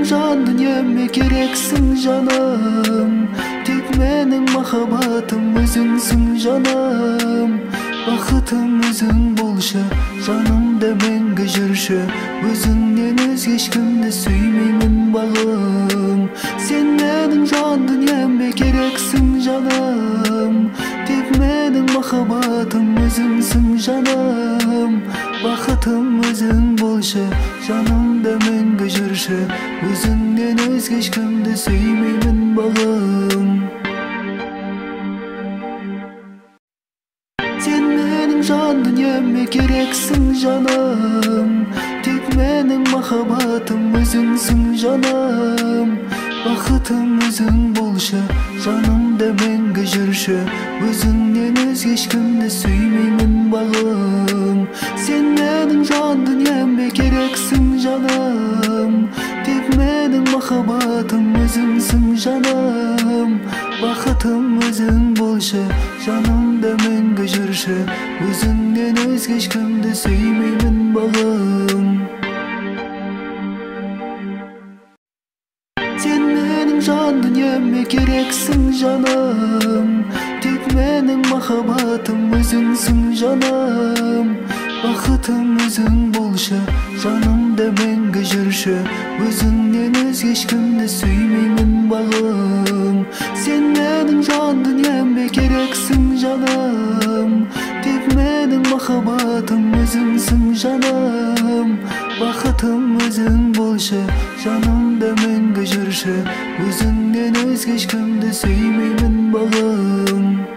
менің жан дүниеме керексің жаным. Тек менің махаббатым өзіңсің жаным. Бақытым өзің болшы, жанымда мәңгі жүрші. Өзіңнен өзге ешкімді сүймеймін балым. Сен менің жан дүниеме керексің жаным. Тек менің махаббатым өзіңсің жаным. Бақытым өзің болшы, жанымда мәңгі жүрші. Өзіңнен өзге ешкімді сүймеймін балым. Сен менің жан дүниеме керексің жаным. Тек менің махаббатым өзіңсің жаным. Бақытым өзің болшы, жанымда мәңгі жүрші. Өзіңнен өзге ешкімді сүймеймін балым. Сен менің жан дүниеме керексің жаным. Тек менің махаббатым өзіңсің жаным. Бақытым өзің болшы, жанымда мәңгі жүрші. Өзіңнен өзге ешкімді сүймеймін балым. Сен менің жан дүниеме керексің жаным. Тек менің махаббатым өзіңсің жаным. Бақытым өзің болшы, жанымда мәңгі жүрші. Өзіңнен өзге ешкімді сүймеймін балым. Сен менің жан дүниеме керексің жаным. Тек менің махаббатым өзіңсің жаным. Бақытым өзің болшы, жанымда мәңгі жүрші. Өзіңнен өзге ешкімді сүймеймін балым.